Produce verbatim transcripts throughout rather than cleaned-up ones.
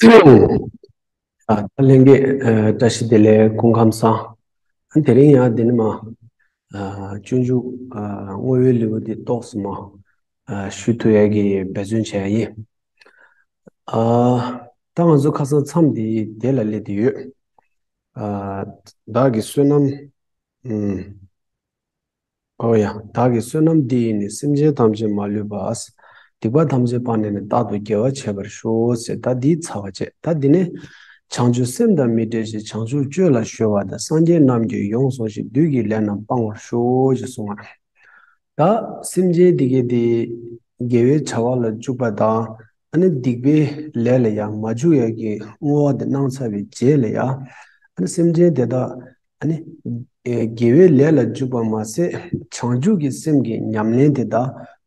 ཨ། ད་ལྷན་རྒྱས། ཨ། བཀྲ་ཤིས་བདེ་ལེགས། སྐུ་ཁམས་བཟང་། ཨ། དེ་རིང་ཡང་འདི་ནས་མར། ཨ། སྤྱོད་འཇུག་ཨ། བསྔོ་བའི་ལེའུ་འདི་ཏོག་ཙམ་མར། ཨ། ཞུ་ཐུབ་ཡག་གི་འབད་བརྩོན་བྱེད་ཡག་ཡིན། ཨ། ད་ང་ཚོ་ཁ་སང་མཚམས་འདི་དེ་ལ་སླེབས་བསྡད་ཡོད། ཨ། བདག་གི་བསོད་ནམས། ཨུམ། ཨོ་ཡ། བདག་གི་བསོད་ནམས་འདི་ཡིས་ནི། སེམས་ཅན་ཐམས་ཅད་མ་ལུས་པ། སྡིག་པ་ཐམས་ཅད་སྤངས་ནས་ནི། རྟག་ཏུ་དགེ་བ་བྱེད་པར་ཤོག་ཟེར། ད་འདིའི་ཚར་བ་བཅད། ད་འདི་ནས། བྱང་ཆུབ་སེམས་དང་མི་འབྲལ་ཞིང་། བྱང་ཆུབ་སྤྱོད་ལ་གཞོལ་བ་དང་། སངས་རྒྱས་རྣམས་ཀྱིས་ཡོངས་བཟུང་ཞིང་། བདུད་ཀྱི་ལས་རྣམས་སྤང་བར་ཤོག་ཅེས་གསུངས་པ། ད་སེམས་ཅན་དེ་གའི་དེ་དགེ་བའི་བྱ་བ་ལ་འཇུག་པ་དང་། ཨ་ནི་སྡིག་པའི་ལས་ལ་ཡང་མ་འཇུག་ཡག་གི་བསྔོ་བ་དེ་གནང་ཚར་བའི་རྗེས་ལ་ཡང་། ཨ་ནི་སེམས་ཅན་དེ་དག་ཨ་ནི། ཨེ། དགེ་བའི་ལས་ལ་འཇུག་པ་མ་ཟད། བྱང་ཆུབ་ཀྱི་སེམས་ཀྱི་ཉམས་ལེན་དེ་དག་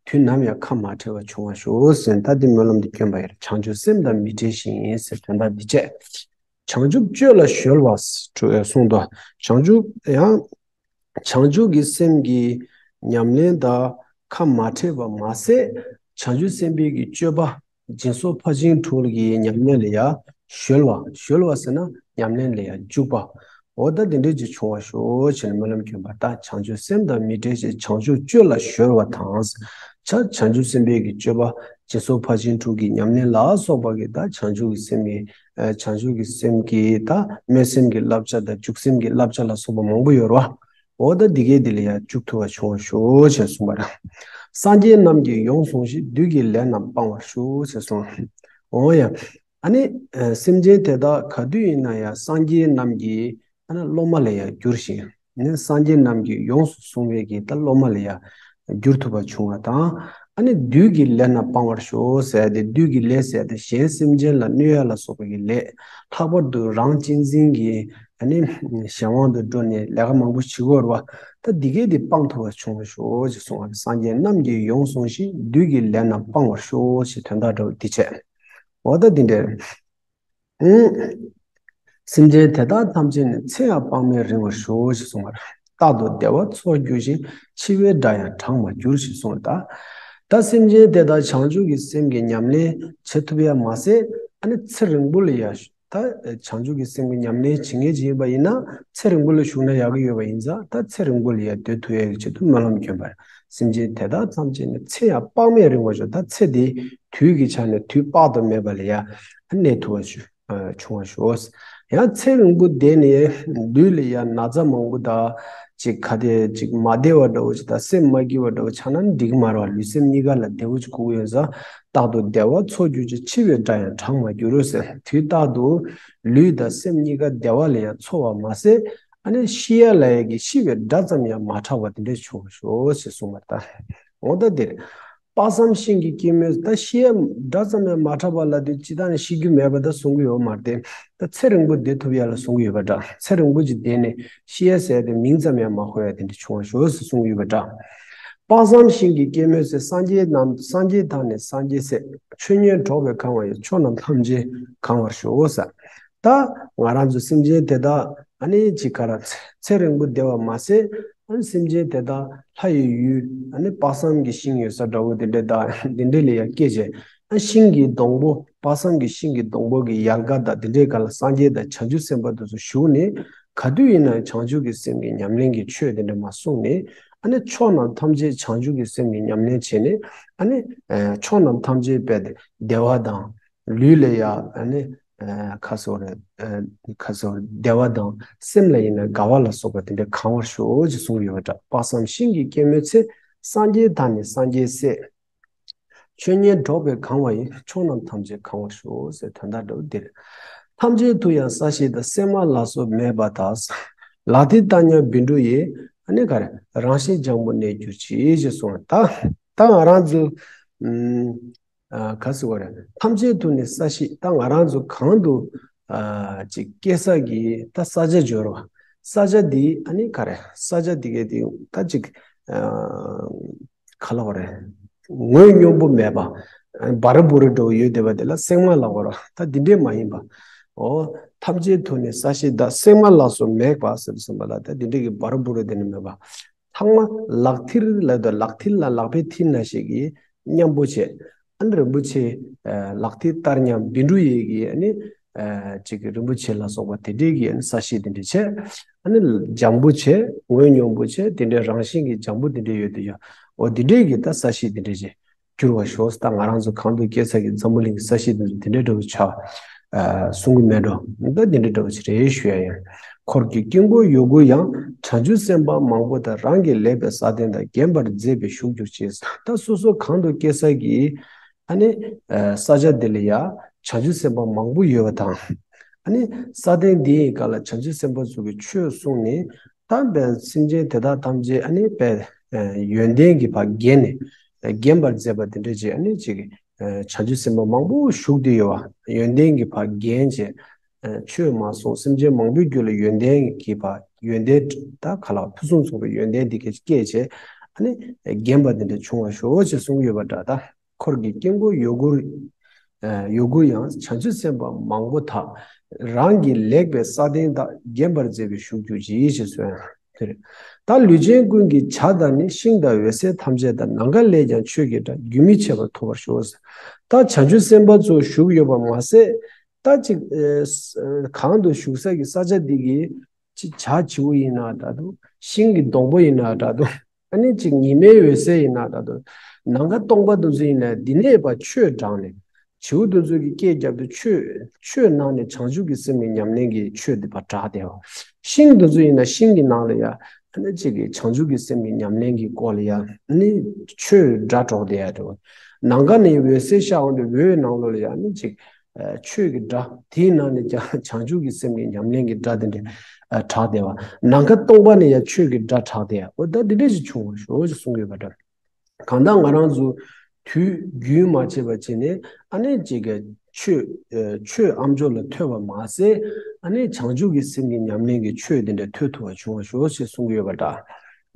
དུས་ནམ་ཡང་ཁ་མ་བྲལ་བར་འབྱུང་བར་ཤོག་ཟེར། ད་འདི་སྨོན་ལམ་འདི་བསྐྱོན་པ་ཡིན། བྱང་ཆུབ་སེམས་དང་མི་འབྲལ་ཞིང་ཟེར། དོན་དག་འདི་བཅས། བྱང་ཆུབ་སྤྱོད་ལ་གཞོལ་བ་གསུངས་ཏོ། བྱང་ཆུབ་ཡང་། བྱང་ཆུབ་ཀྱི་སེམས་ཀྱི་ཉམས་ལེན་དང་ཁ་མ་བྲལ་བ་མ་ཟད། བྱང་ཆུབ་སེམས་དཔའི་གི་སྤྱོད་པ། སྦྱིན་སོགས་ཕར་ཕྱིན་དྲུག་གི་ཉམས་ལེན་ལ་ཡང་གཞོལ་བ། གཞོལ་བ་ཟེར་ན་ཉམས་ལེན་ལ་ཡང་འཇུག་པ། འོ་ད་འདི་འདྲ་ཅིག་བྱུང་བར་ཤོག་ཅེས་ནས་སྨོན་ལམ་བསྐྱོན་པ། ད་བྱང་ཆུབ་སེམས་དང་མི་འབྲལ་ཞིང་། བྱང་ཆུབ་སྤྱོད་ལ་གཞོལ་བ་དང་། ཆ། བྱང་ཆུབ་སེམས་དཔའི་གི་སྤྱོད་པ། སྦྱིན་སོགས་ཕར་ཕྱིན་དྲུག་གི་ཉམས་ལེན་ལ་སོགས་པ་གི། ད་བྱང་ཆུབ་ཀྱི་སེམས་ཀྱི། ཨ། བྱང་ཆུབ་ཀྱི་སེམས་ཀྱི་ད་སྨོན་སེམས་ཀྱི་བསླབ་བྱ་དང་འཇུག་སེམས་ཀྱི་བསླབ་བྱ་ལ་སོགས་པ་མང་པོ་ཡོད་རེད་བ། འོ་ད་འདི་གའི་འདི་ལ་ཡང་འཇུག་ཐུབ་པ་བྱུང་བར་ཤོག་ཅེས་གསུངས་པ་རེད། སངས་རྒྱས་རྣམས་ཀྱིས་ཡོངས་བཟུང་ཞིང་། བདུད་ཀྱི་ལས་རྣམས་སྤང་བར་ཤོག་ཅེས་གསུངས། འོ་ཡ། ཨ་ནི། ཨ། སེམས་ཅན་དེ་དག་ག་དུས་ཡིན་ན་ཡང་སངས་རྒྱས་རྣམས་ཀྱི་ཨ་ནི་སློབ་མ་ལ་ཡང་འགྱུར་ཞིང་། ནི་སངས་རྒྱས་རྣམས་ཀྱིས་ཡོངས་སུ་བཟུང་བའི་གི་ད་སློབ་མ་ལ་ཡང་འགྱུར་ཐུབ་པ་བྱུང་བ་དང་། ཨ་ནི་བདུད་ཀྱི་ལས་རྣམས་སྤང་བར་ཤོག་ཟེར་ཏེ། བདུད་ཀྱི་ལས་ཟེར་ཏེ་གཞན་སེམས་ཅན་ལ་གནོད་ཡ་ལ་སོགས་པ་གི་ལས། ལྷག་པར་དུ་རང་གཅེས་འཛིན་གྱི་ཨ་ནི་གཞན་དབང་དུ་འགྲོ་ནས་ལས་ཀ་མང་པོ་བྱེད་ཀྱི་ཡོད་རེད་བ། ད་འདི་གའི་དེ་སྤང་ཐུབ་པ་བྱུང་བར་ཤོག་ཅེས་གསུངས་པ་རེད། སངས་རྒྱས་རྣམས་ཀྱིས་ཡོངས་བཟུང་ཞིང་། བདུད་ཀྱི་ལས་རྣམས་སྤང་བར་ཤོག་ཅེས་དོན་དག་འདྲ་བོ་འདི་བྱས། འོ་ད་འདི་འདྲ། ཨུམ། སེམས་ཅན་དེ་དག་ཐམས་ཅད་ནི། ཚེ་ཡང་དཔག་མེད་རིང་བར་ཤོག་ཅེས་གསུངས་པ་རེད། རྟག་ཏུ་བདེ་བ་འཚོ་འགྱུར་ཞིང་། འཆི་བའི་སྒྲ་ཡང་གྲག་མ་གྱུར་ཞེས་གསུངས་པ་རེད། ད་སེམས་ཅན་དེ་དག་བྱང་ཆུབ་ཀྱི་སེམས་ཀྱི་ཉམས་ལེན་བྱེད་ཐུབ་ཡ་མ་ཟད། ཨ་ནི་ཚེ་རིང་པོ་ལ་ཡ། ད་བྱང་ཆུབ་ཀྱི་སེམས་ཀྱི་ཉམས་ལེན་བྱེད་མཁན་ཅིག་ཡིན་པ་ཡིན་ན། ཚེ་རིང་པོ་ལ་བཞུགས་ན་ཡག་གི་ཡོད་པ་ཡིན་ཙང་། ད་ཚེ་རིང་པོ་ལ་ཡ་སྡོད་ཐུབ་ཡ་གི་ཆེད་དུ་སྨོན་ལམ་བསྐྱོན་པ་རེད། སེམས་ཅན་དེ་དག་ཐམས་ཅད་ནི། ཚེ་ཡང་དཔག་མེད་རིང་བར་ཤོག་ད་ཚེ་འདི་དུས་ཀྱི་ཆ་ནས་དུས་དཔག་ཏུ་མེད་པ་ལ་ཡ་གནས་ཐུབ་པ་ཞུ། ཨ། བྱུང་བར་ཤོག་ཡང་ཚེ་རིང་པོ་བསྡད་ནས་ལུས་ལ་ཡང་ན་ཚ་མང་པོ་དང་། ཅིག་ག་དེ་ཅིག་མ་བདེ་བ་འདྲ་བོ་ཅིག་དང་། སེམས་མ་སྐྱིད་པ་འདྲ་བོ་ཆགས་ན་འགྲིག་གི་མ་རེད་བ། ལུས་སེམས་གཉིས་ཀ་ལ་བདེ་བོ་ཅིག་དགོས་ཀྱི་ཡོད་ཙང་། རྟག་ཏུ་བདེ་བ་འཚོ་གྱུར་ཅིག་འཆི་བའི་སྒྲ་ཡང་གྲག་མ་གྱུར་ཟེར། དུས་རྟག་ཏུ་ལུས་དང་སེམས་གཉིས་ཀ་བདེ་བ་ལ་ཡང་འཚོ་བ་མ་ཟད། ཨ་ནི་ཤི་ཡ་ལ་ཡ་གི་ཤི་བའི་སྒྲ་ཙམ་ཡང་མ་གྲགས་པ་དེ་འདྲ་བྱུང་བར་ཤོག་ཅེས་གསུངས་པ་རེད། ད་འོ་ད་འདིར། དཔག་བསམ་ཤིང་གི་སྐྱེད་མོས། ད་ཤི་ཡ་སྒྲ་ཙམ་ཡང་མ་གྲགས་པ་ལབ་དུས་སྤྱིར་བཏང་ནས་ཤི་རྒྱུ་མེད་པ་ད་གསུང་གི་ཡོད་མ་རེད་དེ། ད་ཚེ་རིང་པོ་བསྡད་ཐུབ་ཡ་ལ་གསུང་གི་ཡོད་པ་འདྲ། ཚེ་རིང་པོ་ཅིག་བསྡད་ནས་ཤི་ཡ་ཟེར་ཏེ་མིང་ཙམ་ཡང་མ་གོ་ཡ་དེ་འདྲ་བྱུང་བར་ཤོག་ཟེར་གསུང་གི་ཡོད་པ་འདྲ། དཔག་བསམ་ཤིང་གི་སྐྱེད་མོས་ཚལ། སངས་རྒྱས་རྣམས། སངས་རྒྱས་དང་ནི་སངས་རྒྱས་སྲས། ཆོས་ཉིད་གྲོགས་པས་གང་བ་ཡི། ཕྱོགས་རྣམས་ཐམས་ཅད་གང་བར་ཤོག་ཟེར། ད་ང་རང་ཚོ་སེམས་ཅན་དེ་དག་ཨ་ནི་ཅིག་ག་ར་ཚེ་ཚེ་རིང་པོ་བསྡད་པ་མ་ཟད། ཨ་ནི་སེམས་ཅན་དེ་དག་ལྷ་ཡི་ཡུལ། ཨ་ནི་དཔག་བསམ་གྱི་ཤིང་ཡོད་ས་འདྲ་བོ་དེ་འདྲ་དང་དེ་འདྲ་ལ་ཡང་སྐྱེས་བྱས། ཨ། ཤིང་གི་སྡོང་པོ། དཔག་བསམ་གྱི་ཤིང་གི་སྡོང་པོ་གི་ཡལ་ག་དང་དེ་འདྲའི་སྒང་ལ་སངས་རྒྱས་དང་བྱང་ཆུབ་སེམས་དཔའ་དེ་ཚོ་བཞུགས་ནས། ག་དུས་ཡིན་ན་ཡང་བྱང་ཆུབ་ཀྱི་སེམས་ཀྱི་ཉམས་ལེན་གྱི་ཆོས་དེ་འདྲ་མར་གསུངས་ནས། ཨ་ནི་ཕྱོགས་རྣམས་ཐམས་ཅད་བྱང་ཆུབ་ཀྱི་སེམས་ཀྱི་ཉམས་ལེན་བྱས་ནས། ཨ་ནི་ཕྱོགས་རྣམས་ཐམས་ཅད་དཔེ་དེ་བདེ་བ་དང་། ལུས་ལ་ཡ་ཨ་ནི། ཨ། ཁ་སོ་རེ། ཨ། ཁ་སོ་བདེ་བ་དང་སེམས་ལ་ཡིན་ན་དགའ་བ་ལ་སོགས་པ་དེ་འདྲ་གང་བར་ཤོག་ཅེས་གསུངས་ཡོད་པ་འདྲ། དཔག་བསམ་ཤིང་གི་སྐྱེད་མོས་ཚལ། སངས་རྒྱས་དང་ནི་སངས་རྒྱས་སྲས། ཆོས་ཉིད་གྲོགས་པས་གང་བ་ཡི། ཕྱོགས་རྣམས་ཐམས་ཅད་གང་བར་ཤོག་ཟེར་དོན་དག་འདྲ་བོ་འདིར། ཐམས་ཅད་དུ་ཡང་ས་གཞི་དང་། གསེག་མ་ལ་སོགས་མེད་པ་དག་ལག་མཐིལ་བཏབ་སྙམ་བཻ་ཌཱུརྱ་ཡི། ཨ་ནི་ག་རེ། རང་བཞིན་ལྗང་བུ་གནས་གྱུར་ཅིག་ཅེས་གསུངས། ད་ད་ང་རང་ཚོ། ཨུམ། ཨ། ག་ཟེར་བ་རེད། ཐམས་ཅད་དུ་ནི་ས་གཞི། ད་ང་རང་ཚོ་གང་དུ། ཨ། ཅིག་སྐྱེ་ས་གི་ད་ས་ཆ་སྦྱོར་བ། ས་ཆ་འདི་ཨ་ནི་ག་རེ། ས་ཆ་འདི་གའི་འདི་ད་ཅིག་ཨ། ག་ལབ་དགོས་རེད། ངོས་སྙོམས་པོ་མེད་པ། བ་ར་བུ་ར་འདྲ་བོ་ཡོད་བསྡད་པ་དེ་ལ་གསེག་མ་ལབ་དགོས་རེད། ད་འདི་འདྲས་མ་ཡིན་པ། འོ། ཐམས་ཅད་དུ་ནི་ས་གཞི་དང་། གསེག་མ་ལ་སོགས་མེད་པ་ཟེར་གསུངས་པ་ལ། ད་འདི་འདྲས་ཀྱི་བ་ར་བུ་ར་དེ་ནི་མེད་པ། ཚང་མ་ལག་མཐིལ་ལབ་དུས་ལག་མཐིལ་ལ་ལག་པའི་མཐིལ་ནང་བཞིན་གྱི་མཉམ་པོ་བྱས། ཨ་ནི་རིན་པོ་ཆེ་ལག་མཐིལ་ལྟར་མཉམ་བཻ་ཌཱུརྱ་གི་ཨ་ནི་ཅིག་རིན་པོ་ཆེ་ལ་སོགས་པ་དེ་འདྲའི་གི་ཨ་ནི་ས་གཞི་དེ་འདྲ་བྱས། ཨ་ནི་ལྗང་བུ་བྱས། ངོས་སྙོམས་པོ་བྱས། དེ་འདྲའི་རང་བཞིན་གྱི་ལྗང་བུ་དེ་འདྲ་ཡོད་དུ་ཡོད། འོ་དེ་འདྲའི་གི་ད་ས་གཞི་དེ་འདྲ་ཅིག་གྱུར་བར་ཤོག་ད་ང་རང་ཚོ་གང་དུ་སྐྱེ་ས་གི་འཛམ་བུ་གླིང་གི་ས་གཞི་དེ་ཚོ་དེ་འདྲའི་འདྲ་བོ་ཆགས། གསུང་གི་མེད་འགྲོ། ད་དེ་འདྲའི་འདྲ་བོ་ཅིག་རེད་ཞུ་ཡ་ཡིན། འཁོར་གྱི་དཀྱིལ་འཁོར་ཡོད་དགུ་ཡང་། བྱང་ཆུབ་སེམས་དཔའ་མང་པོ་དག་རང་གི་ལེགས་པའི་ས་སྟེང་དག་བརྒྱན་པར་མཛད་པས་བཞུགས་གྱུར་ཅིག་ད་སོ་སོ་གང་དུ་སྐྱེ་ས་གི་ཨ་ནི་ས་ཆ་དེ་ལ་ཡ་བྱང་ཆུབ་སེམས་དཔའ་མང་པོ་ཡོད་པ་དང་། ཨ་ནི་ས་སྟེང་འདིའི་སྒང་ལ་བྱང་ཆུབ་སེམས་དཔའ་ཚོ་གི་ཆོས་གསུངས་ནས། ད་བས་སེམས་ཅན་དེ་དག་ཐམས་ཅད་ཨ་ནི་བས་ཡོན་ཏན་གྱི་བར་བརྒྱན་ནས་བརྒྱན་པར་མཛད་པ་དེ་འདྲ་ཅིག་ཨ་ནི་ཅིག་བྱང་ཆུབ་སེམས་དཔའ་མང་པོ་བཞུགས་ཏེ་ཡོད་པ། ཡོན་ཏན་གྱི་བར་བརྒྱན་བྱས། ཆོས་མ་གསུངས། སེམས་ཅན་མང་པོའི་རྒྱུད་ལ་ཡོན་ཏན་གྱི་བར་ཡོན་ཏན་ད་ག་ལ་ཕུན་སུམ་ཚོགས་པའི་ཡོན་ཏན་འདི་སྐད་སྐྱེས་བྱས། ཨ་ནི་བརྒྱན་པ་དེ་འདྲ་བྱུང་བར་ཤོག་ཅེས་གསུངས་ཡོད་པ་འདྲ། ད་འཁོར་གྱི་དཀྱིལ་འཁོར་ཡོད་དགུ། ཡོད་དགུ་ཡང་། བྱང་ཆུབ་སེམས་དཔའ་མང་པོ་དག་རང་གི་ལེགས་པའི་ས་སྟེང་དག་བརྒྱན་པར་མཛད་པས་བཞུགས་གྱུར་ཅིག་ཅེས་གསུངས། དེ་རེད། ད་ལུས་ཅན་ཀུན་གྱི་བྱ་དང་ནི། ཤིང་དང་འོད་ཟེར་ཐམས་ཅད་དག །ནམ་མཁའ་ལས་ཀྱང་ཆོས་ཀྱི་སྒྲ། རྒྱུན་མི་འཆད་པར་ཐོབ་པར་ཤོག །ད་བྱང་ཆུབ་སེམས་དཔའ་ཚོ་བཞུགས་ཡོད་པ་མ་ཟད། ད་ཅིག་གང་དུ་བཞུགས་ས་གི་ས་ཆ་འདི་གི་ཅིག་བྱ་བྱིའུ་ཡིན་ན་འདྲ་འདུག་ཤིང་གི་སྡོང་པོ་ཡིན་ན་འདྲ་འདུག་ཨ་ནི་ཅིག་ཉི་མའི་འོད་ཟེར་ཡིན་ན་འདྲ་འདུག་ནམ་མཁའ་སྟོང་པ་དེ་ཚོ་ཡིན་ན་འདི་ནས་ཕར་ཆོས་དྲངས་ནས། བྱིའུ་དེ་ཚོ་གི་སྐད་རྒྱབ་སྟེ་ཆོས་ཆོས་གནང་ནས་བྱང་ཆུབ་ཀྱི་སེམས་ཀྱི་ཉམས་ལེན་གྱི་ཆོས་འདི་ཕར་བསྒྲགས་བསྡད་པ། ཤིང་དེ་ཚོ་ཡིན་ན་ཤིང་གི་ནང་ལ་ཡ་ཨ་ནི་ཅིག་གི་བྱང་ཆུབ་ཀྱི་སེམས་ཀྱི་ཉམས་ལེན་གྱི་སྐོར་ལ་ཡ་ཨ་ནི་ཆོས་སྒྲ་སྒྲོག་བསྡད་ཡ་འདྲ་བོ། ནམ་མཁའ་ནས་འོད་ཟེར་ཤར་འོང་དུས་འོད་ནང་ལོགས་ལ་ཡ་ཨ་ནི་ཅིག་ཆོས་ཀྱི་སྒྲ། དེའི་ནང་ནས་ཀྱང་བྱང་ཆུབ་ཀྱི་སེམས་ཀྱི་ཉམས་ལེན་གྱི་སྒྲ་དེ་འདྲ་གྲགས་བསྡད་པ། ནམ་མཁའ་སྟོང་པ་ནས་ཡང་ཆོས་ཀྱི་སྒྲ་གྲགས་བསྡད་ཡ། འོ་ད་འདི་འདྲ་ཞིག་བྱུང་བར་ཤོག་ཅེས་གསུང་གི་ཡོད་པ་འདྲ། གང་ལྟར་ང་རང་ཚོ་དུས་རྒྱུན་མ་ཆད་པ་བྱས་ནས་ཨ་ནི་ཅིག་གི་ཆོས་ཆོས་ཨ་མཆོག་ལ་ཐོས་པ་མ་ཟད། ཨ་ནི་བྱང་ཆུབ་ཀྱི་སེམས་ཀྱི་ཉམས་ལེན་གྱི་ཆོས་དེ་འདྲ་ཐོས་ཐུབ་པ་བྱུང་བར་ཤོག་ཅེས་གསུང་གི་ཡོད་པ་འདྲ།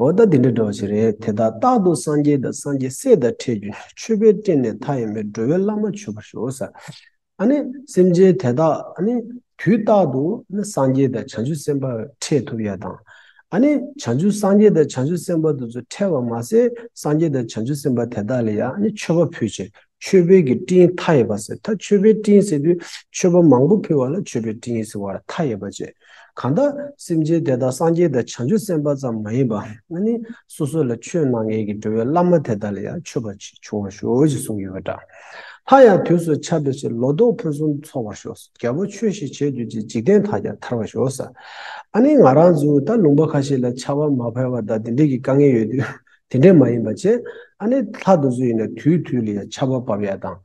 འོ་ད་འདི་འདྲ་འདྲ་བ་ཞིག་རེད། དེ་དག་རྟག་ཏུ་སངས་རྒྱས་དང་། སངས་རྒྱས་སྲས་དང་འཕྲད་གྱུར་ཅིག་མཆོད་པའི་སྤྲིན་ནི་མཐའ་ཡས་མེད། འགྲོ་བའི་བླ་མ་མཆོད་པར་ཤོག་ཟེར། ཨ་ནི་སེམས་ཅན་དེ་དག་ཨ་ནི་དུས་རྟག་ཏུ་ཨ་ནི་སངས་རྒྱས་དང་བྱང་ཆུབ་སེམས་དཔའ་འཕྲད་ཐུབ་ཡ་དང་། ཨ་ནི་བྱང་ཆུབ་སངས་རྒྱས་དང་བྱང་ཆུབ་སེམས་དཔའ་དེ་ཚོ་འཕྲད་པ་མ་ཟད། སངས་རྒྱས་དང་བྱང་ཆུབ་སེམས་དཔའ་དེ་དག་ལ་ཡང་ཨ་ནི་མཆོད་པ་ཕུལ་ཅིག་མཆོད་པའི་གི་སྤྲིན་མཐའ་ཡས་པ་ཟེར། ད་མཆོད་པའི་སྤྲིན་ཟེར་དུས་མཆོད་པ་མང་པོ་ཕུལ་བ་ལ་མཆོད་པའི་སྤྲིན་ཟེར་བ་ལ་མཐའ་ཡས་པ་བྱས། གང་ལྟར་སེམས་ཅན་དེ་དག་སངས་རྒྱས་དང་བྱང་ཆུབ་སེམས་དཔའ་ཙམ་མ་ཡིན་པ་ཨ་ནི་སོ་སོ་ལ་ཆོས་གནང་མཁན་གྱི་འགྲོ་བའི་བླ་མ་དེ་དག་ལ་ཡང་མཆོད་པ་ཅིག་བྱུང་བར་ཤོག་ཅེས་གསུངས་ཡོད་པ་འདྲ། མཐའ་ཡང་དུས་སུ་ཁྱབ་པའི་ཕྱིར། ལོ་ཏོག་ཕུན་སུམ་ཚོགས་པར་ཤོག་རྒྱལ་པོ་ཆོས་བཞིན་བྱེད་གྱུར་ཅིག་འཇིག་རྟེན་མཐའ་ཀྱང་ཐར་བར་ཤོག་ཟེར། ཨ་ནི་ང་རང་ཚོ་ད་ལུང་པ་ཁ་ཤས་ལ་ཆར་པ་མ་བབས་པ་དང་དེ་འདྲས་ཀྱི་དཀའ་ངལ་ཡོད་དུས། དེ་འདྲས་མ་ཡིན་པ་བྱས། ཨ་ནི་ལྷ་དེ་ཚོ་ཡིན་ན་དུས་དུས་ལ་ཡང་ཆར་པ་བབས་ཡ་དང་།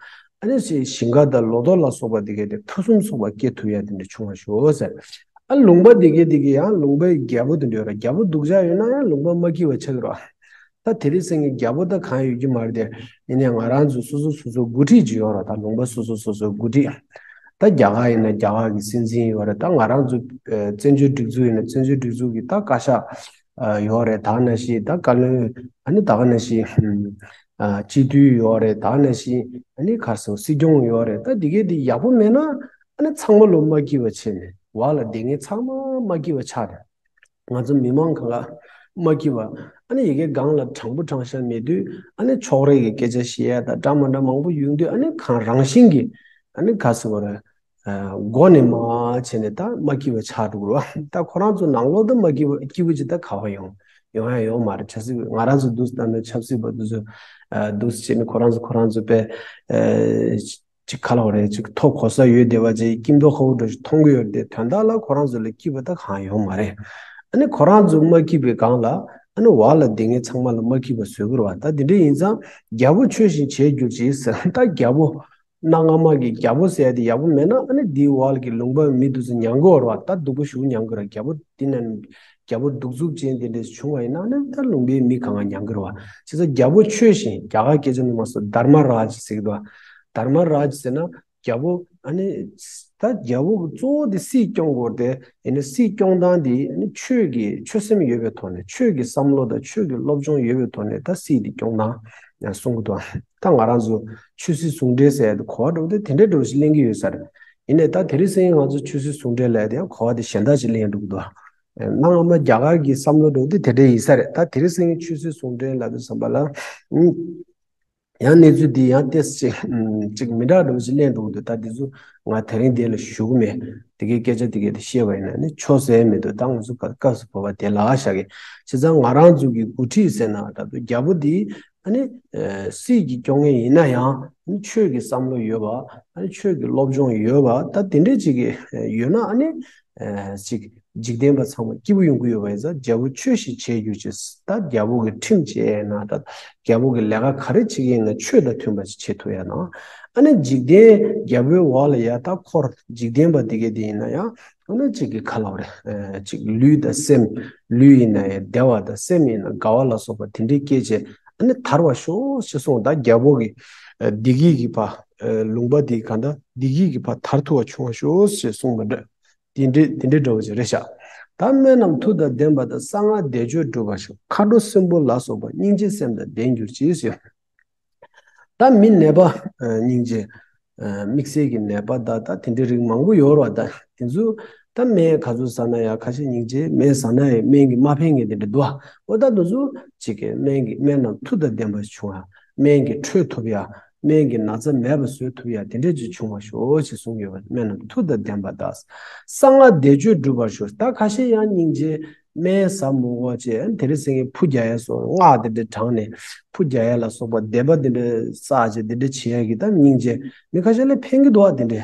ཨ་ནི་ཞིང་ཁ་དང་ལོ་ཏོག་ལ་སོགས་པ་དེ་གས་དེ་ཕུན་སུམ་ཚོགས་པ་སྐྱེ་ཐུབ་ཡ་དེ་འདྲ་བྱུང་བར་ཤོག་ཟེར། ཨ་ལུང་པ་དེ་གས་དེ་གས་ཡང་ལུང་པའི་རྒྱལ་པོ་དེ་འདྲ་ཡོད་ར། རྒྱལ་པོ་སྡུག་ཅག་ཡོད་ན་ཡང་ལུང་པ་མ་སྐྱིད་པ་ཆགས་ཀྱི་ར། ད་དེ་རིང་སང་ཉིན་རྒྱལ་པོ་ད་གང་ཡོད་ཀྱི་མ་རེད་དེ། ཡིན་ནའི་ང་རང་ཚོ་སོ་སོ་སོ་སོ་འགོ་ཁྲིད་ཅིག་ཡོད་ར། ད་ལུང་པ་སོ་སོ་སོ་སོ་འགོ་ཁྲིད། ད་རྒྱ་གར་ཡིན་ན་རྒྱ་གར་གྱི་སྲིད་འཛིན་ཡོད་ར། ད་ང་རང་ཚོ་ཨ་བཙན་བྱོལ་སྒྲིག་འཛུགས་ཡིན་ན་བཙན་བྱོལ་སྒྲིག་འཛུགས་ཀྱི་ད་བཀའ་ཤག་ཨ་ཡོད་རེད། ད་ནང་བཞིན་ད་བཀའ་བློན། ཨ་ནི་ད་ག་ནང་བཞིན་ཨ་སྤྱི་འཐུས་ཡོད་རེད། ད་ག་ནང་བཞིན་ཨ་ནི་ག་རེ་ཟེར་སྲིད་སྐྱོང་ཡོད་རེད། ད་འདི་གས་འདི་ཡག་པོ་མེད་ན་ཨ་ནི་ཚང་མ་ལོ་མ་སྐྱིད་པ་བྱས་ནས་འོག་ལ་སྡོད་མཁན་ཚང་མ་མ་སྐྱིད་པ་ཆགས་རེད། ང་ཚོ་མི་མང་གང་ག་མ་སྐྱིད་པ། ཨ་ནི་ཡ་གི་སྒང་ལ་དྲང་པོ་དྲང་བཞག་མེད་དུས། ཨ་ནི་ཕྱོགས་རིས་ཀྱི་སྐད་ཆ་བཤད་ཡ་དང་འདྲ་མི་འདྲ་མང་པོ་ཡོང་དུས། ཨ་ནི་གང་རང་བཞིན་གྱིས་ཨ་ནི་ག་རེ་ཟེར་དགོས་རེད། ཨ་མགོ་ནས་མར་བྱས་ནས་ད་མ་སྐྱིད་པ་ཆགས་འགྲོ་གི་རེད་བ། ད་ཁོ་རང་ཚོ་ནང་ལོགས་ད་མ་སྐྱིད་པ་སྐྱིད་པོ་ཅིག་ད་ག་པར་ཡོང་ཡོང་ཡ་ཡོད་མ་རེད། ཆབ་སྲིད་ང་རང་ཚོ་འདུག་སེ་ད་ནི་ཆབ་སྲིད་པ་འདུག་སེ་ཨ་འདུག་སེ་བྱས་ནས་ཁོ་རང་ཚོ་ཁོ་རང་ཚོ་དཔེ་ཨ་ཅིག་ག་རེ་ལབ་དགོས་རེད། ཅིག་མཐོ་གོ་ས་ཡོད་བསྡད་པ་ཅིག་སྐྱིད་མདོག་ཁ་པོ་འདྲ་ཞིག་མཐོང་གི་ཡོད་རེད་དེ། དོན་དག་ལ་ཁོ་རང་ཚོ་ལ་སྐྱིད་པ་ད་གང་ཡོད་མ་རེད། ཨ་ནི་ཁོ་རང་ཚོ་མ་སྐྱིད་པའི་སྒང་ལ་ཨ་ནི་འོག་ལ་སྡོད་མཁན་ཚང་མ་ལ་མ་སྐྱིད་པ་བཟོ་གི་རེད་བ། ད་དེ་འདྲ་ཡིན་ཙང་རྒྱལ་པོ་ཆོས་བཞིན་བྱེད་གྱུར་ཅིག་ཟེར། ད་རྒྱལ་པོ་གནའ་སྔ་མ་གི་རྒྱལ་པོ་ཟེར་ཡ་དེ་ཡག་པོ་མེད་ན། ཨ་ནི་འདིའི་འོག་གི་ལུང་པ་མི་དེ་ཚོ་མྱང་གི་ཡོད་རེད་བ། ད་སྡུག་པོ་ཞེ་པོ་མྱང་གི་རེད། རྒྱལ་པོ་འདི་ན་རྒྱལ་པོ་གདུག་རྩུབ་ཅན་དེ་འདྲ་བྱུང་བ་ཡིན་ན། ཨ་ནི་ད་ལུང་པའི་མི་གང་ག་མྱང་གི་རེད་བ། བྱས་ཙང་རྒྱལ་པོ་ཆོས་བཞིན། རྒྱ་གར་སྐད་ཆ་ནང་མ་སོ་དྷརྨ་རཱ་ཇ་ཟེར་གི་འདུག་བ། དྷརྨ་རཱ་ཇ་ཟེར་ན་རྒྱལ་པོ་ཨ་ནི་ད་རྒྱལ་པོ་གི་གཙོ་བོ་དེ་སྲིད་སྐྱོང་དགོས་རེད་དེ། ཡིན་ནའི་སྲིད་སྐྱོང་སྟངས་དེ་ཨ་ནི་ཆོས་ཀྱི་ཆོས་སེམས་ཡོད་པའི་ཐོག་ནས། ཆོས་ཀྱི་བསམ་བློ་དང་ཆོས་ཀྱི་སློབ་སྦྱོང་ཡོད་པའི་ཐོག་ནས་ད་སྲིད་དེ་སྐྱོང་སྟངས་ཡང་གསུང་གི་འདུག་ད་ང་རང་ཚོ་ཆོས་སྲིད་ཟུང་འབྲེལ་ཟེར་ཡ་དེ་གོ་བ་འདྲ་བོ་དེ་དེ་འདྲ་འདྲ་བོ་ཞིག་ལེན་གྱི་ཡོད་ས་རེད། ཡིན་ནའི་ད་དེ་རིང་སང་ཉིན་ང་ཚོ་ཆོས་སྲིད་ཟུང་འབྲེལ་ལབ་ཡ་དེ་ཡང་གོ་བ་དེ་གཞན་དག་ཅིག་ལེན་འགྲོ་གི་འདུག་གནའ་སྔ་མ་རྒྱ་གར་གྱི་བསམ་བློ་འདྲ་བོ་དེ་དེ་འདྲ་ཡིན་ས་རེད། ད་དེ་རིང་སང་ཉིན་ཆོས་སྲིད་ཟུང་འབྲེལ་ལབ་དུས་ཙམ་པ་ལ། ཨུམ། ཡང་གནས་ཚུལ་འདི་ཡང་ཏོག་ཙམ་ཅིག་ཅིག་མི་འདྲ་འདྲ་བོ་ཞིག་གླེང་འགྲོ་གི་འདུག་ད་འདི་ཚོ་ང་དེ་རིང་འདི་ལ་ཞུ་གི་མེད། དེ་གའི་སྐད་ཆ་དེ་གའི་དེ་བཤད་པ་ཡིན་ན་ནི་ཆོག་ཟེར་མི་འདུག་ད་ང་ཚོ་སྐབས་སུ་བབ་པ་དེ་ལ་བཞག་གི། བྱས་ཙང་ང་རང་ཚོ་གི་འགོ་ཁྲིད་ཟེར་ན་ད་དུང་རྒྱལ་པོ་འདི་ཨ་ནི་སྲིད་ཀྱི་སྐྱོང་མཁན་ཡིན་ན་ཡང་ཨ་ནི་ཆོས་ཀྱི་བསམ་བློ་ཡོད་པ། ཨ་ནི་ཆོས་ཀྱི་སློབ་སྦྱོང་ཡོད་པ། ད་དེ་འདྲས་ཅིག་གི་ཡོད་ན་ཨ་ནི་ཅིག་འཇིག་རྟེན་པ་ཚང་མ་སྐྱིད་པོ་ཡོང་གི་ཡོད་པ་ཡིན་ཙང་རྒྱལ་པོ་ཆོས་ཤིག་བྱེད་རྒྱུ་ཅིག་ད་རྒྱལ་པོ་གི་ཁྲིམས་བཅས་ན་ད་རྒྱལ་པོ་གི་ལས་ཀ་ག་རེ་བྱེད་ཀྱི་ཡིན་ན་ཆོས་དང་མཐུན་པ་ཞིག་བྱེད་ཐུབ་ཡ་ན། ཨ་ནི་འཇིག་རྟེན་རྒྱལ་པོའི་འོག་ལ་ཡ་ད་འཁོར་འཇིག་རྟེན་པ་དེ་གས་དེ་ཡིན་ན་ཡང་ཨ་ནི་གཅིག་གི་ཁ་ལོ་རེ་གཅིག་ལུས་དང་སེམས། ལུས་ཡིན་ན་ཡང་བདེ་བ་དང་སེམས་ཡིན་ན་དགའ་བ་ལ་སོགས་པ་དེ་འདྲའི་སྐད་ཆ་ཨ་ནི་དར་བ་ཤོག་ཞེས་གསུངས། ད་རྒྱལ་པོ་གི་བདེ་སྐྱིད་ཀྱི་ཕ་ལུང་པ་དེ་གང་ད་བདེ་སྐྱིད་ཀྱི་ཕ་དར་ཐུབ་པ་བྱུང་བ་ཤོག་ཞེས་གསུངས་པ་འདྲ། དེ་འདྲའི་དེ་འདྲའི་འདྲ་བོ་ཅིག་རེད་ཤག་ད་སྨན་རྣམས་མཐུ་དང་ལྡན་པ་དང་གསང་སྔགས་བཟླས་བརྗོད་འགྲུབ་པར་ཤོག་མཁའ་འགྲོ་སྲིན་པོ་ལ་སོགས་པ་སྙིང་རྗེའི་སེམས་དང་ལྡན་གྱུར་ཅིག་ཟེར། ད་མི་ནད་པ་སྙིང་རྗེ། དམིགས་བསལ་གྱི་ནད་པ་ད་ད་དེ་འདྲའི་རིགས་མང་པོ་ཡོད་རེད་བ། ད་དེ་ཚོ་ད་སྨན་ག་ཚོད་ཟ་ན་ཡང་ཁ་ཤས་སྙིང་རྗེ། སྨན་ཟ་ན་ཡང་སྨན་གྱིས་མ་ཕན་མཁན་དེ་འདྲ་འདུག་བ། འོ་ད་དེ་ཚོ་གཅིག་གི་སྨན་གྱི་སྨན་རྣམས་མཐུ་དང་ལྡན་པ་བྱུང་བ། སྨན་གྱིས་འཕྲོད་ཐུབ་ཡ། སྨན་གྱིས་ན་ཚ་མེད་པ་བཟོ་ཐུབ་ཡ་དེ་འདྲས་ཅིག་བྱུང་བ་ཤོག་ཅེས་གསུང་གི་ཡོད་པ། སྨན་རྣམས་མཐུ་དང་ལྡན་པ་དང་། གསང་སྔགས་བཟླས་བརྗོད་འགྲུབ་པར་ཤོག་ད་ཁ་ཤས་ཡང་སྙིང་རྗེ་སྨན་ཟ་མི་དགོས་བྱས་དེ་རིང་སང་ཉིན་ཕུ་རྒྱག་ཡ་སོགས་སྔགས་དེ་འདྲ་བགྲངས་ནས་ཕུ་རྒྱག་ཡ་ལ་སོགས་པ་བཟླས་པ་དེ་འདྲ་བསགས་བྱས་དེ་འདྲ་བྱེད་ཡ་གི་ད་སྙིང་རྗེ་མི་ཁ་ཤས་ལ་ཕན་གི་འདུག་བ། དེ་འདྲ་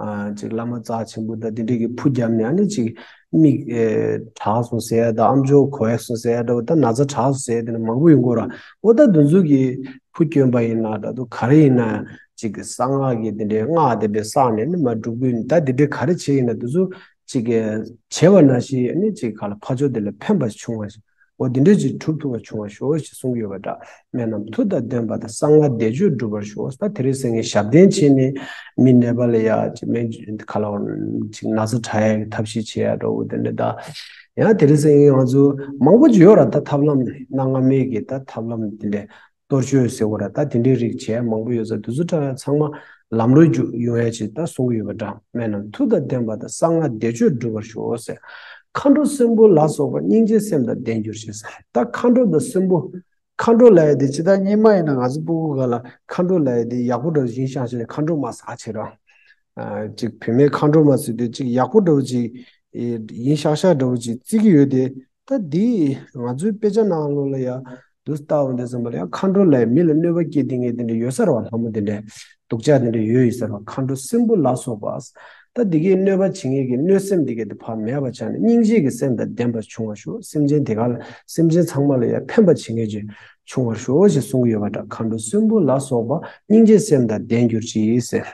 ཨ་ཅིག་བླ་མ་རྩ་ཆེན་པོ་དང་དེ་འདྲས་ཀྱི་ཕུ་བརྒྱབ་ནས་ཨ་ནི་ཅིག་མིག་ཨེ་དྲག་སོང་ཟེར་ཡ་དང་ཨམ་ཅོག་གོ་ཡ་སོང་ཟེར་ཡ་འདྲ་བོ་ད་ན་ཚ་དྲག་སོང་ཟེར་ཡ་དེ་འདྲ་མང་པོ་ཡོང་གི་ཡོད་ར། འོ་ད་དེ་ཚོ་གི་ཕུ་སྐྱོན་པ་ཡིན་ན་འདྲ་འདུག་ག་རེ་ཡིན་ན་ཅིག་གསང་སྔགས་ཀྱི་དེ་འདྲའི་སྔགས་དེ་འདྲ་བསགས་ནས་ནི་མ་འགྲུབ་གི་ཡིན། ད་དེ་འདྲའི་ག་རེ་བྱས་ཡིན་ན་དེ་ཚོ་ཅིག་བྱས་པ་ནང་བཞིན་ཨ་ནི་ཅིག་ག་ལ་ཕ་ཆོས་དེ་ལ་ཕན་པ་བྱུང་བ་ཞིག་འོ་དེ་འདྲས་ཅིག་གྲུབ་ཐུབ་པ་བྱུང་བ་ཤོག་ཅེས་གསུང་གི་ཡོད་པ་འདྲ། སྨན་རྣམས་མཐུ་དང་ལྡན་པ་དང་གསང་སྔགས་བཟླས་བརྗོད་འགྲུབ་པར་ཤོག་ད་དེ་རིང་སང་ཉིན་ཞབས་བརྟན་བྱས་ནས་མི་ནད་པ་ལ་ཡ་ཅིག་སྨན་ག་ལ་ཅིག་ན་ཚ་དྲག་ཡ་གི་ཐབས་ཤེས་བྱེད་ཡ་འདྲ་བོ་དེ་འདྲ་ད། ཡང་དེ་རིང་སང་ཉིན་ང་ཚོ་མང་པོ་ཅིག་ཡོད་ར། ད་ཐབས་ལམ་སྣ་ལྔ་མའི་གི་ད་ཐབས་ལམ་དེ་འདྲ་གཏོར་བཅོས་ཟེར་བ་ར་ད་དེ་འདྲའི་རིགས་བྱས་མང་པོ་ཡོད་ས་དེ་ཚོ་ད་ཚང་མ་ལམ་རོལ་རྒྱུ་ཡོང་ཡ་ཅིག་ད་གསུང་གི་ཡོད་པ་འདྲ། སྨན་རྣམས་མཐུ་དང་ལྡན་པ་དང་གསང་སྔགས་བཟླས་བརྗོད་འགྲུབ་པར་ཤོག་ཟེར། མཁའ་འགྲོ་སྲིན་པོ་ལ་སོགས་པ་སྙིང་རྗེའི་སེམས་དང་ལྡན་གྱུར་ཅིག་ཟེར། ད་མཁའ་འགྲོ་དང་སྲིན་པོ། མཁའ་འགྲོ་ལབ་ཡ་དེ་ཇི་ལྟར་སྙིགས་མ་ཡིན་ན་ང་ཚོ་སྤུ་གུ་སྒང་ལ་མཁའ་འགྲོ་ལབ་ཡ་དེ་ཡག་པོ་འདྲ་བོ་ཡིན་ཤག་ཤག་མཁའ་འགྲོ་མ་ཟེར་བྱེད་རོགས། ཅིག་བུད་མེད་མཁའ་འགྲོ་མ་ཟེར་དུས་ཅིག་ཡག་པོ་འདྲ་བོ་ཅིག་ཡིན་ཤག་ཤག་འདྲ་བོ་ཅིག་བརྩི་གི་ཡོད་དེ། ད་འདི་ང་ཚོའི་དཔེ་ཆ་ནང་ལོགས་ལ་ཡ་འདུག་ལྟ་འོང་དུས་ཙམ་པ་ལ་ཡང་མཁའ་འགྲོ་ལབ་ཡ་མི་ལ་གནོད་པ་སྐྱེལ་བསྡད་མཁན་དེ་འདྲ་ཡོད་ས་རེད་བ། ལྷ་མོ་དེ་འདྲ་སྡུག་ཅག་དེ་འདྲ་ཡོད་ཡོད་ས་རེད་བ། མཁའ་འགྲོ་སྲིན་པོ་ལ་སོགས་པ། ད་འདི་གའི་གནོད་པ་བྱེད་མཁན་གྱི་གནོད་སེམས་འདི་གའི་དེ་ཕར་མེད་པ་ཆགས་ནས་སྙིང་རྗེ་གི་སེམས་དང་ལྡན་པ་བྱུང་བར་ཤོག་སེམས་ཅན་དེ་ག་ལ་སེམས་ཅན་ཚང་མ་ལ་ཡང་ཕན་པ་བྱེད་མཁན་ཅིག་བྱུང་བར་ཤོག་ཅེས་གསུང་གི་ཡོད་པ་འདྲ། མཁའ་འགྲོ་སྲིན་པོ་ལ་སོགས་པ་སྙིང་རྗེའི་སེམས་དང་ལྡན་གྱུར་ཅིག་ཟེར།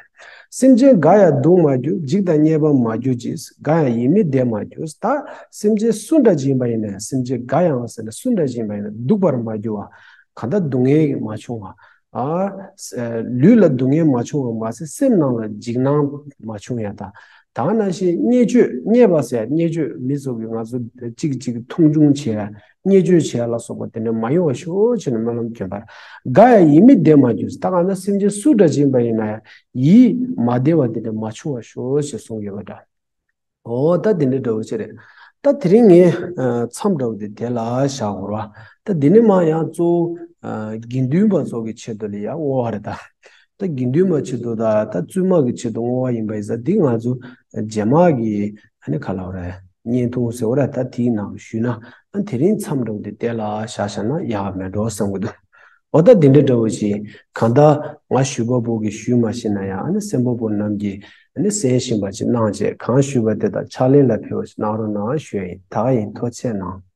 སེམས་ཅན་འགའ་ཡང་སྡུག་མ་གྱུར། འཇིགས་དང་བརྙས་པ་མ་གྱུར་ཅིག་འགའ་ཡང་ཡིད་མི་བདེ་མ་གྱུར། ད་སེམས་ཅན་སུ་འདྲ་ཅིག་ཡིན་པ་ཡིན་ན་ཡང་སེམས་ཅན་འགའ་ཡང་ཟེར་ན་སུ་འདྲ་ཅིག་ཡིན་པ་ཡིན་ན་སྡུག་པར་མ་གྱུར་བ། གང་ལྟར་སྡུག་བསྔལ་མ་བྱུང་བ། ཨ། ལུས་ལ་སྡུག་བསྔལ་མ་བྱུང་བ་མ་ཟད་སེམས་ནང་ལ་འཇིགས་སྣང་མ་བྱུང་ཡ་དང་། ད་ག་ནང་བཞིན་བརྙས་བཅོས་བརྙས་པ་ཟེར་ཡ་བརྙས་བཅོས་མི་ཚོ་གིས་ང་ཚོ་གཅིག་གཅིག་མཐོང་ཆུང་བྱེད་ཡ་བརྙས་བཅོས་བྱེད་ཡ་ལ་སོགས་པ་དེ་འདྲ་མ་ཡོང་བ་ཤོག་ཅེས་ནས་སྨོན་ལམ་འདོན་པར། འགའ་ཡང་ཡིད་མི་བདེ་མ་གྱུར། ད་གང་ལྟར་སེམས་ཅན་སུ་འདྲ་ཅིག་ཡིན་པ་ཡིན་ན་ཡང་ཡིད་མ་བདེ་བ་དེ་འདྲ་མ་བྱུང་བ་ཤོག་ཅེས་གསུངས་ཡོད་པ་འདྲ། འོ་ད་དེ་འདྲའི་འདྲ་བོ་ཅིག་རེད། ད་དེ་རིང་ངས་མཚམས་འདྲ་བོ་དེ་དེ་ལ་བཞག་དགོས་ར། ད་འདི་ནས་མར་ཡང་གཙོ་བོ་དགེ་འདུན་པ་ཚོ་གི་ཆེད་དུ་ལ་ཡང་བསྔོ་བ་རེད་ད། ད་དགེ་འདུན་པ་ཆེད་དུ་ད་ད་བཙུན་མ་གི་ཆེད་དུ་བསྔོ་བ་ཡིན་པ་ཡིན་ཙང་འདི་ང་ཚོ་རྗེས་མ་གི་ཨ་ནི་ག་ལབ་རེད། བརྙན་ཐུང་ཟེར་བ་རེད། ད་དེའི་ནང་ཞུས་ན་ཨ་དེ་རིང་མཚམས་འདྲ་བོ་དེ་དེ་ལ་བཞག་བཞག་ན་ཡག་མེད་འགྲོ་བསམ་གི་འདུག་འོ་ད་འདི་འདྲ་འདྲ་བོ་ཞིག་གང་ལྟར་ང་ཞུ་བ་པོ་གིས་ཞུས་མ་ཤེས་ན་ཡང་ཨ་ནི་གསན་པ་པོ་རྣམས་ཀྱིས་ཨ་ནི་གསན་བཞིན་པ་ཅིག་གནང་བྱས་གང་ཞུས་པ་དེ་དག་ཕྱག་ལེན་ལ་ཕེབས་པ་ཞིག་གནང་རོགས་གནང་ཞུ་ཡ་ཡིན། ད་ག་ཡིན། ཐུགས་རྗེ་གནང་།